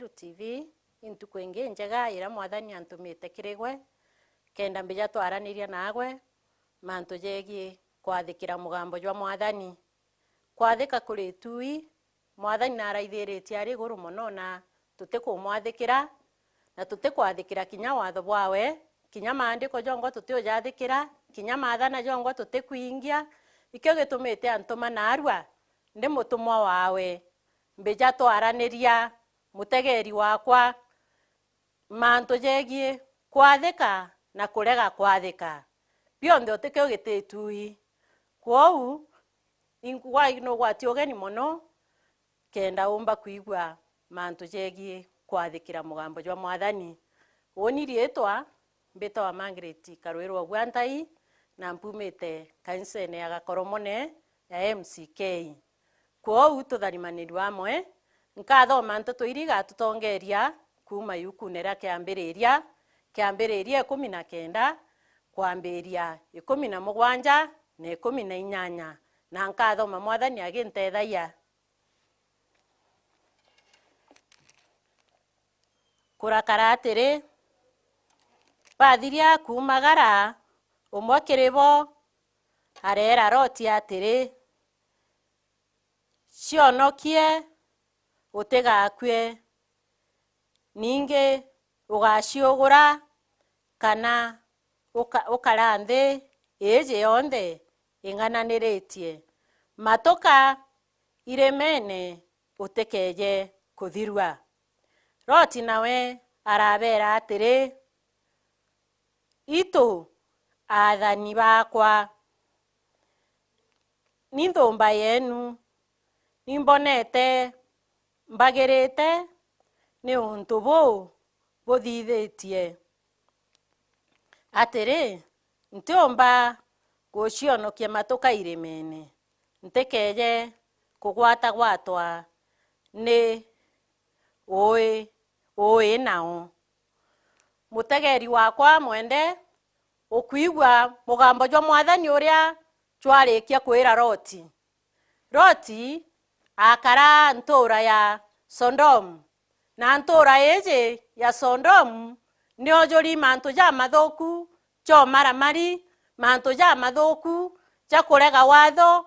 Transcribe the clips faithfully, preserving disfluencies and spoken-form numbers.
T V, i ntuku ingi njega iria Mwathani antumite kiri gwe, kenda mbija twaraniria naagwe mantu jegii kwathikira mugambo jwa Mwathani. Kwathika kuri itui, Mwathani naraithiritie ari iguru mono, na tutikumwathikira, na tutikwathikira kinya watho bwawe, kinya maandiko jongwa tutiujathikira, kinya maathana jongwa tutikwingia. Ikio gitumite antuma naarua ndi mutumwa waawe, mbija twaraniria, mutegeri wakwa, mantu jegii kwathika na kurega kwathika, bionthe utikio gititui. Kwou, ingwa nugwati ugeni mono, kenda umba kwigua mantu jegii kwathikira mugambo jwa Mwathani. Uuni riitwa mbitawa Margaret Karwirwa Gwantai, na mpumite kanisene ya Gakoromone ya M C K. Kwou tutharimanirue amwe, nkathoma nteto iria igatutongeria kuuma iukune ria Kiambiriria, Kiambiriria ikumi na kenda, kwambiria ikumi na mugwanja na ikumi na inyanya, na nkathoma Mwathani agintethagia. Kurakara atiri, bathiria kuumagara, umwe kiri bo areera Loti atiri, "Cionokie, utigakue, ningi ugaciugura, kana uka-, ukara nthi iiji yonthe ing'ananiritie. Matuka irimene, utikeeje kuthirua." Loti nawe arabeera atiri, "Itu, aathani baakwa, ni nthumba yeenu, ni mbonete mbagirite ni untu buu buthithitie atiri, ntiumba gucionokia matuka irimene, ntikeeje kugwatagwatwa ni uui, uui nao." Mutegeri wakwa mwende, ukwigua mugambo jwa Mwathani uria jwarikia kwira Loti. Loti akara ntuura ya Sodomu, na ntuura iiji ya Sodomu nio juri mantu jamathuku ja umaramari, mantu jamathuku ja kurega watho,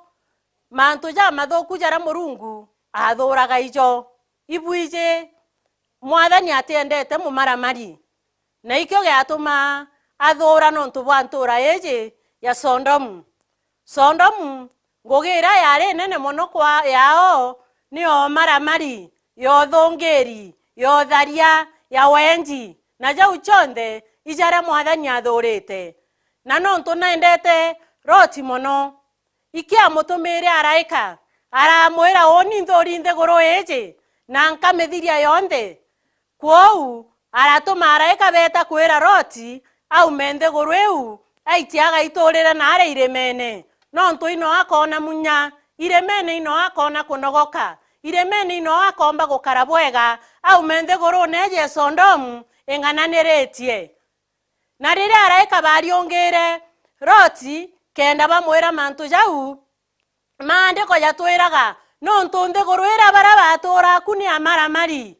mantu jamathuku jaria Murungu athuuraga ijo. Ibwiji, Mwathani atiendete mumaramari, na ikio giatuma athuura nontu bwa ntuura iiji ya Sodomu. Sodomu, ngugi iria yaari nene mono kwa yao ni ya umaramari, ya uthungiri, ya utharia, ya wenji, na jau jonthe ijaria Mwathani athuurite. Na nontu naendete Loti mono, ikiamutumiire araika, aramwira, "Uuni nthuri nthiguru iiji, na nkamithiria yonthe." Kwou aratuma araika beeta kwira Loti aume nthiguru iu, aitie agaituurire naaria irimene, nontu ino akoona munya, irimene ino akoona kunogoka, irimene ino akoomba gukara bwega, aume nthigurune iiji ya Sodomu ing'ananiritie. Na riria araika baariungire Loti kenda bamwira mantu jau, Maandiko jatwiraga, nontu nthiguru iria baria batuura ku ni amaramari.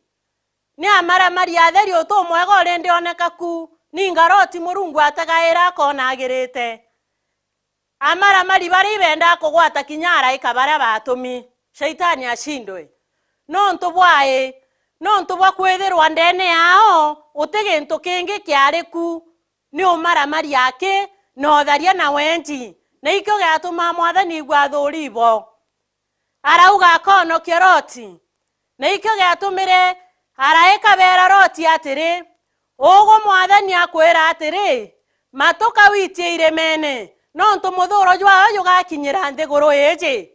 Ni amaramari atheri utu umwega uri ndioneka ku, ninga Loti Murungu ategaira akoona agirite. Amaramari baria ibendaa kugwata kinya araika baria baatumi, Shaitani acindwe. Nontu bwai? Nontu bwa kwithirwa ndeene yao uti gintu kingi kiari ku, ni umaramari aki, na utharia na wenji, na ikio giatumaa Mwathani igua athuuri ibo. Arauga akoonokia Loti, na ikio giatumire araika beera Loti atiri, "Ugwe Mwathani akwira atiri, matuka witie irimene, nontu muthuuro jwayo jugakinyira nthiguru iiji,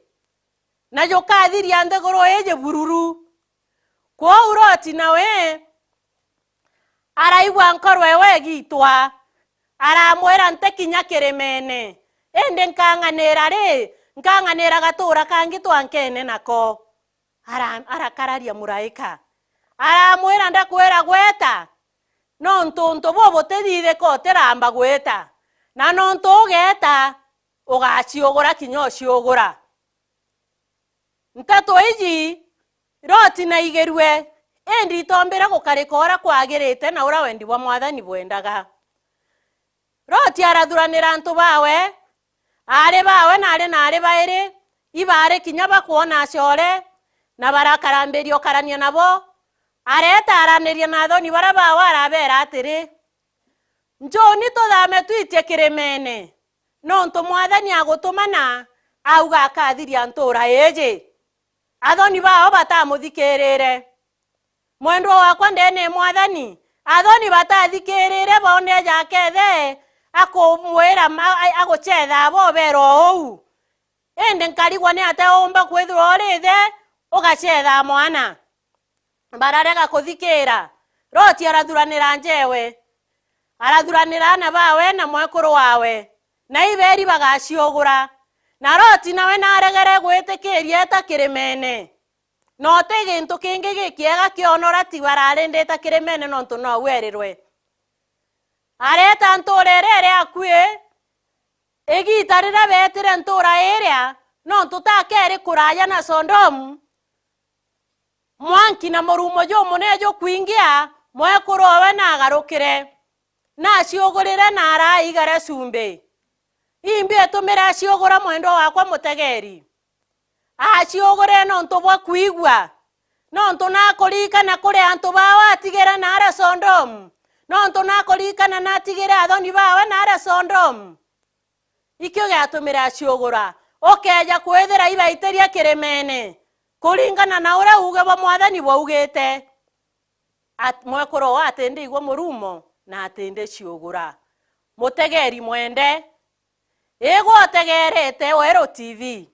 na jukathiria nthiguru iiji bururu." Kwou Loti nawe araigua nkoro ewe igiitwa, aramwira, "Ntikinya kirimene, indi nkang'anira ri? Nkang'anira gatuura kangi twankeene nako." Ara-, arakararia muraika, aramwira, "Ndakwira gweta, nontu untu buu butithithika utiramba gwita, na nontu ugeeta, ugaciugura kinya uciugura." Nteto iji Loti naigirue, indi itoombire gukarika uria kwagirite na uria wendi bwa Mwathani bwendaga. Loti arathuranira antu bawe, aari bawe na aari na aari bairi, ibaari kinya bakwona acore, na barakarambiria ukarania nabo. Areeta araniria na athoni baria bawe, arabeera atiri, "Njuuni tuthaame twitie kirimeene, nontu Mwathani agutumana, auga akathiria ntuura iiji." Athoni bao batamuthikirire. Mwendwa wakwa ndeene ya Mwathani, athoni batathikirire boone jakethe akumwira ma-, a-, agucetha bo beera uu. Indi nkarigwa ni atia uumba kwithirwa uri ithe ugacetha mwana. Bararega kuthikira. Loti arathuranira njewe. Arathuranira aana bawe na mwekuru wawe, na ibeeri bagaciugura. Na Loti nawe naaregere gwitikiria eeta kirimeene. Na uti gintu kingi gikiega kionora tiga ararindita kirimeene nontu no werirwe. Areeta ntuura iria iri akui, igiita riria beetire ntuura iria, nontu ta keeri kuraaja na Sodomu, mwanki na murumo jumunene jukwingia, mwekuru owe naagarukire, naaciugurire na araigare cumbi. Imbi itumire aciugura mwendwa wakwa mutegeeri? Aciugurire nontu bwa kwigua, nontu nakuririkana kuri antu bawe atigire naaria Sodomu, nontu nakuririkana natigire athoni bawe naaria Sodomu. Ikio giatumire aciugura. Ukeeja kwithira ibaitirie kirimeene, kuringana na uria uuge bwa Mwathani bwaugite, at-, mwekuru owe atindigua murumo na atindiciugura. Mutegeeri mwende, igwe utegeerete Weru T V,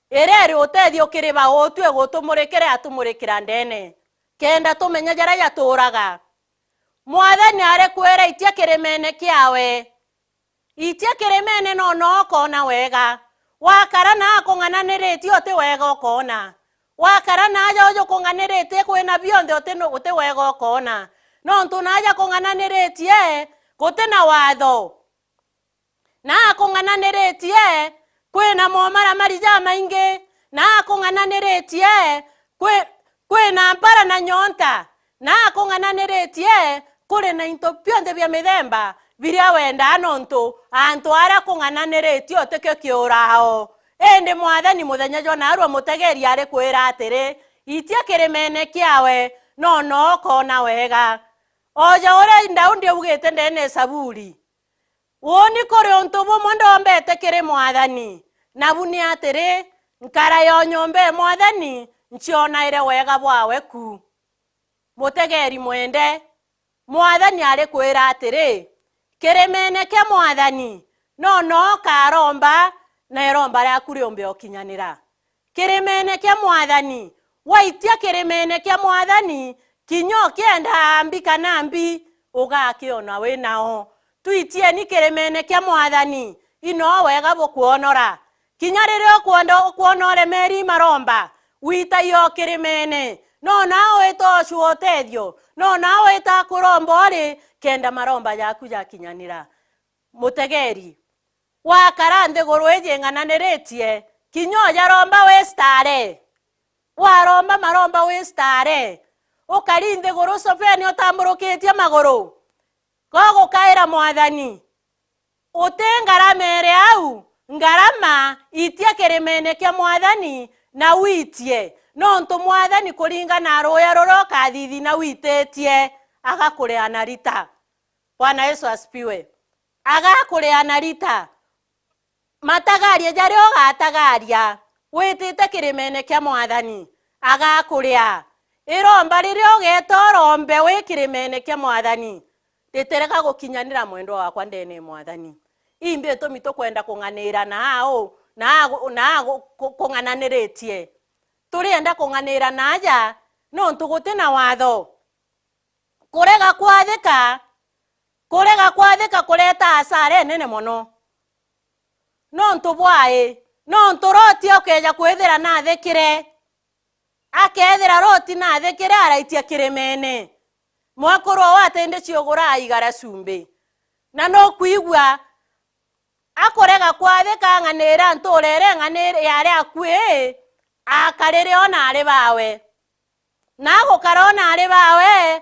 iria iri utethio kiri ba utue gutumurikire atumurikira ndeene, kenda tumenya jaria jatuuraga. Mwathani ari kwira itia kirimeene kiawe. Itia kirimeene no no ukoona wega. Wakara na akung'ananiritie uti wega ukoona. Wakara na aja uju kung'aniritie kwina bionthe uti nu-, uti wega ukoona. Nontu na aja kung'ananiritie guti na watho. Na akung'ananiritie kwina momaramari jamaingi. Na akung'ananiritie kwi-, kwina mpara na nyonta, na akung'ananiritie kuri na into bionthe bia mithemba biria wendaa, nontu antu aria akung'ananiritie utikio kiurao. Indi Mwathani muthenya jwa naarua mutegeeri ari kwira atiri, itia kirimeene kiawe, no no ukoona wega. Oja uria Daudi augite ndeene ya Saburi, Uuni kuri untu bumwe ndombete kiri Mwathani, nabu ni atiri, nkara yo nyomba ya Mwathani, ncionaire wega bwawe ku. Mutegeeri mwende, Mwathani ari kwira atiri, kirimeene kia Mwathani, no no ukaromba, na iromba riaku riumbe ukinyanira. Kirimeene kia Mwathani. Waitia kirimeene kia Mwathani, kinya ukienda mbi kana mbi, ugakiona wi nao. Twitieni kirimeene kia Mwathani, ino wega bukwonora. Kinya riria ukwenda, ukwona uremeri maromba, witagia o kirimeene. No na wita ucua utethio, no na wita kuromba uri, kenda maromba jaku jakinyanira. Mutegeeri, wakara nthiguru iji ing'ananiritie, kinya ujaromba wi stare. Waromba maromba wi stare. Ukari nthiguru sobeni utamburukitie maguru. Ko gukaira Mwathani. Uti ngarama iri au, ngarama itia kirimeene kia Mwathani na witie, nontu Mwathani kuringana na ruuya ruria ukathithina wititie, agakuria na rita. Bwana Yesu asifiwe. Agakuria na rita. Matagarie jaria ugatagaria witite kirimeene kia Mwathani, agakuria. Iromba riria ugeeta urombe wi kirimeene kia Mwathani, ritirega gukinyanira mwendwa wakwa ndeene ya Mwathani. Imbi itumi tukwenda kung'aniira na au, na agu-, na agu-, ku-, kung'ananiritie. Turienda kung'aniira na aja nontu guti na watho. Kurega kwathika, kurega kwathika kureeta asara inene mono. Nontu bwai? Nontu Loti ukeeja kwithira naathikire. Akeethira Loti naathikire, araitia kirimeene. Mwekuru owe atindi ciugura aigara cumbi. Na nukwigua, akurega kwathika ang'aniira ntuura iria ing'aniire ya aria akui, aakarire o na aari baawe. Na agukara o na ari bawe,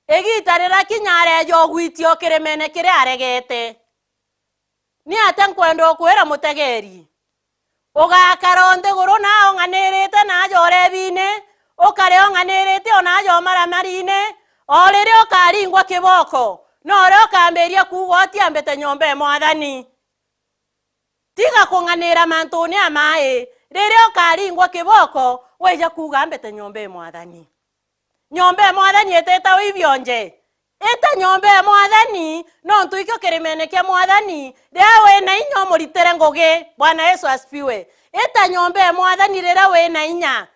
igiita rirakinya areeja ugwitia o kirimene kiria aregete. Ni atia nkwenda ukwira mutegeri? Ugakara o nthiguru na ung'anirite na aja ureebine, ukare ung'anirite o na aja umaramarine, o riria ukaringwa kiboko, no rio ukambiria kuuga utiambite nyomba e Mwathani. Tiga kung'anira mantune a mai, riria ukaringwa kiboko, wija kuuga mbite nyomba e Mwathani. Nyomba e Mwathani ititawa ibionje. Ita nyomba e Mwathani, nontu ikio kirimene kia Mwathani, riria wina inya umuritire ngugi. Bwana Yesu asifiwe. Ita nyomba e Mwathani riria wina inya.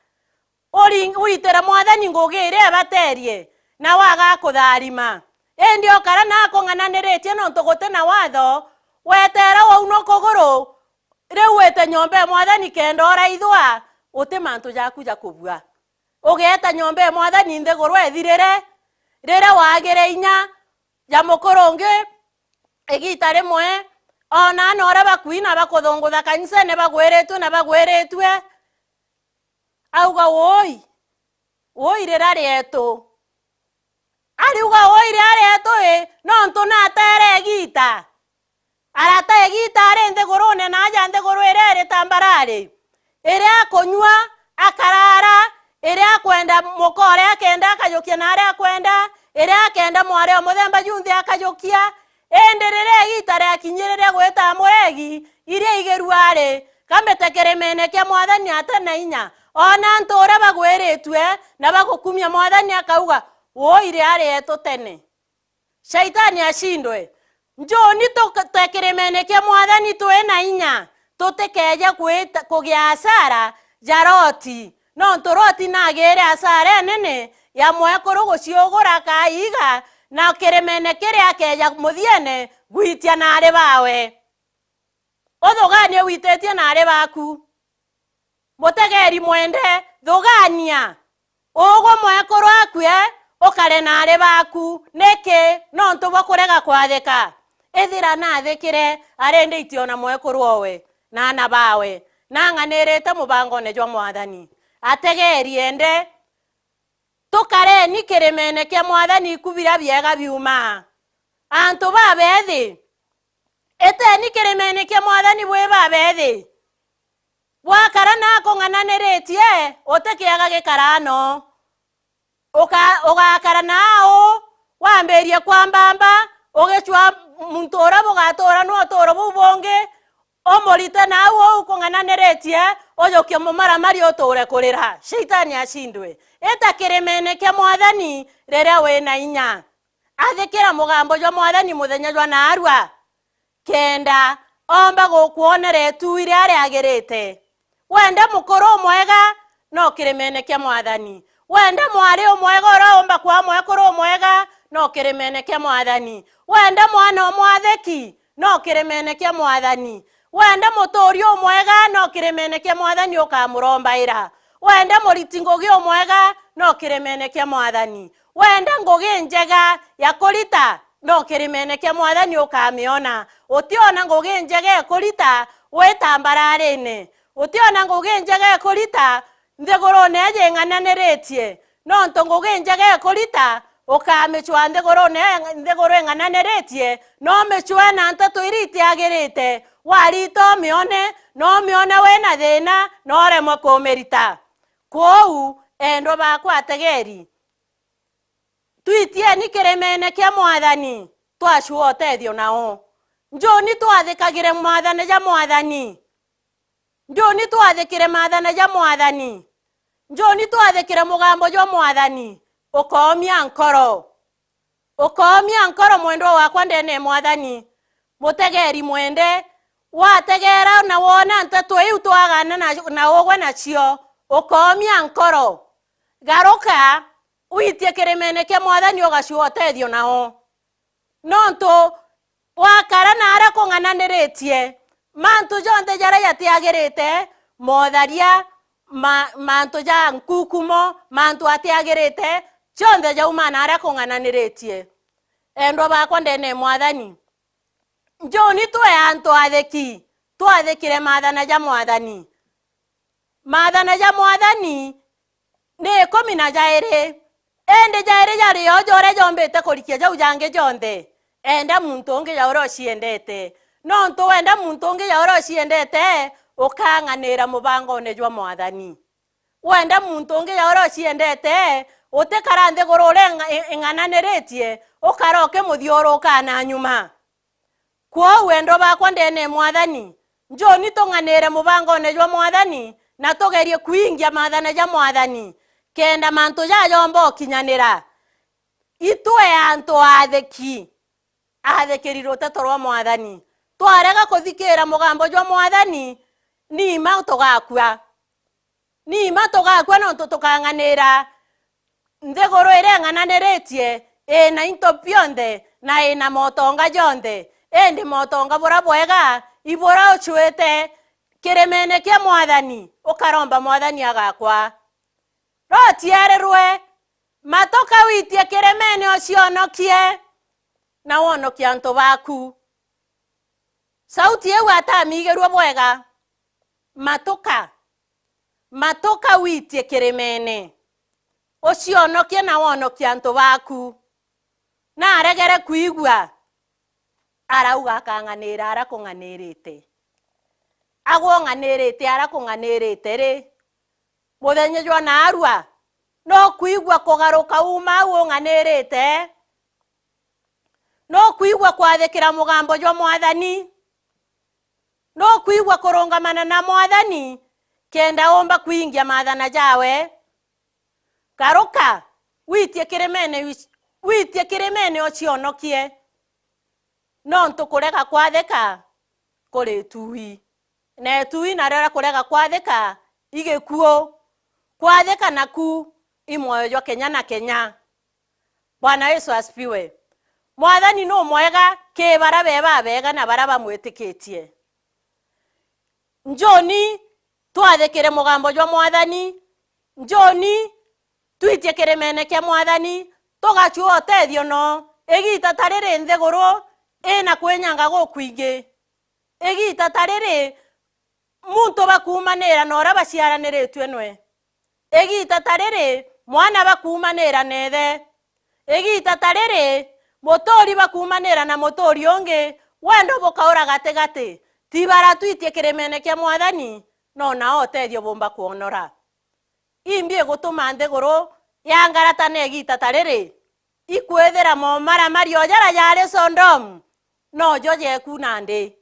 Uri-, uitire Mwathani ngugi iria ibaterie, na waga kutharima. Indi okara na akung'ananiritie nontu guti na watho, weteera waunwa kuguru, riu wite nyomba e Mwathani kenda uraithwa, uti mantu jaku ja kubua. Ugeeta nyomba e Mwathani nthiguru ethirire, riria wagire inya ja mukuru ungi, igiita rimwe, ona ana uria bakwina bakuthungutha kanisene bagwiritue na bagwiritue, auga, "Woi, woi rira rietu." Ariuga, "Woi rira rietu ii, nontu nateere igiita." Arata igiita ari nthigurune na aja nthiguru iria iri tambarari, iria akunyua, akarara, iria akwenda mukore akenda akajukia na aria akwenda, iria akenda mwari o muthemba junthe akajukia. Indi riria igiita riakinyire ria gwita muregi, iria igirua ari, kambite kirimene kia Mwathani ate na inya. Ona antu uria bagwiritue na bagukumia, Mwathani akauga, "Woi riria rietu tene." Shaitani ashindwe. Njuni tu-, twe kirimene kia Mwathani twi na inya, tutikeeje kwita-, kugia asara ja Loti, nontu Loti nagiire asara inene ya mwekuru guciugura kaiga, na kirimene kiria akeeja muthiene gwitia na ari bawe. Uthuganie wititie na ari baku. Mutegeri mwende, thugania. Ugwe mwekuru akue, ukare na ari baku. Niki? Nontu bwa kurega kwathika. Ithira nathikire, ari ndi itiona mwekuru owe, na ana bawe, nang'anirite mubangone jwa Mwathani. Ategeri ende, tukareni kirimene kia Mwathani iku biria biega biumaa. Antu babethi, iteni kirimene kia Mwathani bwi babethi. Bwakara na akung'ananiritie, uti kiaga gikara no. Uka-, ugakara na au, wambirie kwambamba, ugicwa muntu uria bugatura ni uturo buu bungi, umurite na au uu ukung'ananiritie, ujukie mumaramari uture kurira. Shaitani ashindwe. Ita kirimene kia Mwathani riria wi na inya. Athikira mugambo jwa Mwathani muthenya jwa naarua, kenda omba gukwonera itu iria riagirite. Wenda mukuru umwega, no kirimene kia Mwathani. Wenda mwari umwega uria umba kwaa mwekuru umwega, no kirimene kia Mwathani. Wenda mwana umwathiki, no kirimene kia Mwathani. Wenda mutuuria umwega, no kirimene kia Mwathani ukamurombaira. Wenda muriti ngugi umwega, no kirimene kia Mwathani. Wenda ngugi njega ya kurita, no kirimene kia Mwathani ukamiona. Utiona ngugi njega ya kurita wi tambararine. Utiona ngugi njega ya kurita nthigurune iji ing'ananiritie. Nontu ngugi njega ya kurita ukamicwaa nthigurune, nthiguru ing'ananiritie, no umicwee na nteto iria itiagirite. Warita umione, no umione wina thina, no uremwe kumirita. Kwou, endwa bakwa ategeri, twitieni kirimene kia Mwathani, twacua utethio nao. Njuni twathikagire maathane ja Mwathani. Njuni twathikire maathane ja Mwathani. Njuni twathikire mugambo jwa Mwathani. Ukoomia nkoro. Ukoomia nkoro, mwendwa wakwa, ndene ya Mwathani. Mutegeri mwende, wategera na wona nteto iu twagana na, na ugwe nacio, ukoomia nkoro. Garuka, witie kirimene kia Mwathani, ugacua utethio nao. Nontu wakara na aria kung'ananiritie, mantu jonthe jaria jatiagirite, motharia, ma-, mantu ja nkukumo, mantu atiagirite, jonthe jauma na aria kung'ananiritie. Endwa bakwa ndene ya Mwathani, njuni twe antu athiki, twathikire maathana ja Mwathani. Maathana ja Mwathani ni ikumi na jairi. Indi jairi jari o ja uria jombite kurikia jau jangi jonthe, enda muntu ungi ja uria uciendete. Nontu wenda muntu ungi ja uria uciendete, ukang'anira mubangone jwa Mwathani. Wenda muntu ungi ja uria uciendete, utikara nthiguru uria ing'a-, i-, ing'ananiritie, ukara ukimuthiuruka na nyuma. Kwou, endwa bakwa ndene ya Mwathani, njoni tung'anire mubangone jwa Mwathani, na tugerie kwingia maathana ja Mwathani, kenda mantu jaja jomba ukinyanira. Itwe antu aathiki, aathikiri ruteto rwa Mwathani. Twarega kuthikira mugambo jwa Mwathani, ni mma tugakua. Ni mma tugakua, nontu tukang'anira nthiguru iria ing'ananiritie, ina into bionthe, na ina motonga jonthe. Indi motonga buria bwega, i buria ucuite kirimene kia Mwathani, ukaromba Mwathani agakwa. Loti eerirwe, "Matuka witie kirimene ucionokie, na wonokie antu baku." Sauti iu atamigirue bwega, "Matuka, matuka witie kirimene, ucionokie na wonokie antu baku." Na aregere kwigua, arauga akang'anira aria kung'anirite. Agwe ung'anirite aria kung'anirite ri, muthenya jwa naarua, nukwigua kugaruka uuma au ung'anirite? Nukwigua kwathikira mugambo jwa Mwathani? Nukwigua kurungamana na Mwathani kenda umba kwingia maathana jawe? Garuka, witie kirimene, witie kirimene ucionokie. Nontu kurega kwathika kuri itui, na itui nario ria kurega kwathika i gikuu. Kwathika naku i mwoyo jwa kenya na kenya. Bwana Yesu asifiwe. Mwathani numwega ki baria be babega na baria bamwitikitie. Njoni twathikire mugambo jwa Mwathani. Njoni twitie kirimene kia Mwathani, tugacua utethio noo. Igiita ta riri nthiguru ina kwinyanga gukwingi. Igiita ta riri muntu bakuumanira na uria baciaraniritue nwe. Igiita ta riri mwana bakuumanira na ithe. Igiita ta riri, mutuuri bakuumanira na mutuuri ungi, wendo bukaura gatigati. Ti baria twitie kirimene kia Mwathani, no nao utethio bumba kwonora. Imbi igutuma nthiguru yangarata na igiita ta riri? Ikwithira momaramari o jaria jaari Sodomu, nojo jeku nandi.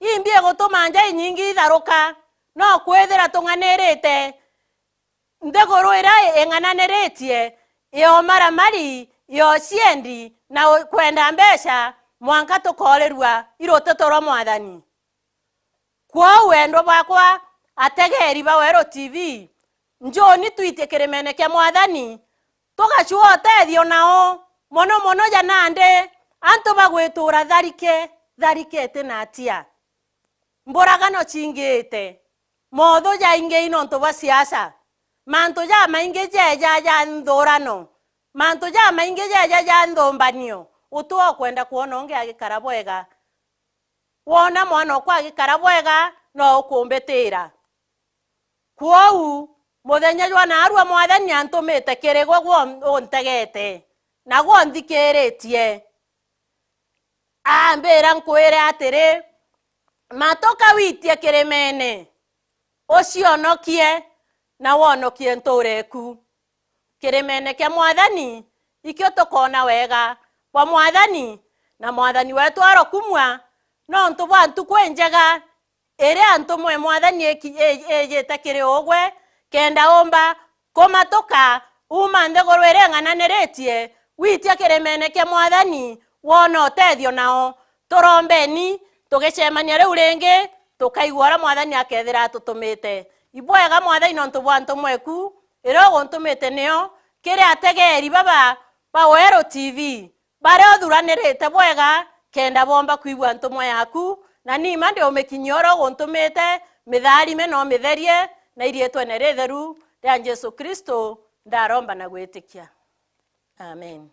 Imbi igutuma nja inyingi itharuka? No kwithira tung'anirite nthiguru iria ing'ananiritie, ya umaramari, ya uciendi, na u-, kwenda mbeca, mwanka tukoorirua i ruteto rwa Mwathani. Kwou, endwa bakwa, ategeeri ba Weru T V, njuni twitie kirimene kia Mwathani, tugacua utethio nao, mono mono ja nandi, antu bagwituura tharike, tharike iti na atia. Mburagano cingiite, moothu jaingi i nontu bwa siasa, mantu jamaingi jeeja ja nthurano, mantu jamaingi jeeja ja nthumbanio, uti ukwenda kwona ungi agikara bwega. Woona mwana okwa agikara bwega, no ukumbitiira. Kwou, muthenya jwa naarua Mwathani antumite kiri gwe gwe untegete, na gwe unthikiiritie. Aambira, nkwire atiri, matuka witie kirimene, ucionokie, na wonokie ntuura eku. Kirimene kia Mwathani, ikio tukoona wega bwa Mwathani, na Mwathani weetu arokumua nontu bwa ntuku injega iria ntumwa e Mwathani iki-, i-, ijite kiri ugwe, kenda umba kumatuka uuma nthiguru iria ing'ananiritie, witia kirimene kia Mwathani, woona utethio nao. Turombeni, tugicemania riu ringi, tukaigua uria Mwathani akethira atutumite. Ibwega Mwathani nontu bwa ntumwa eku, iria uguntumite nio, kiri ategeeri baba ba Weru T V, baria uthuranirite bwega, kenda boomba kwigua ntumwa yaku, na ni mma ndi umikinyia uria uguntumite, mitharime na umitherie, na iriitwene ritheru ria Jesu Kristo, ndaromba na gwitikia. Amen.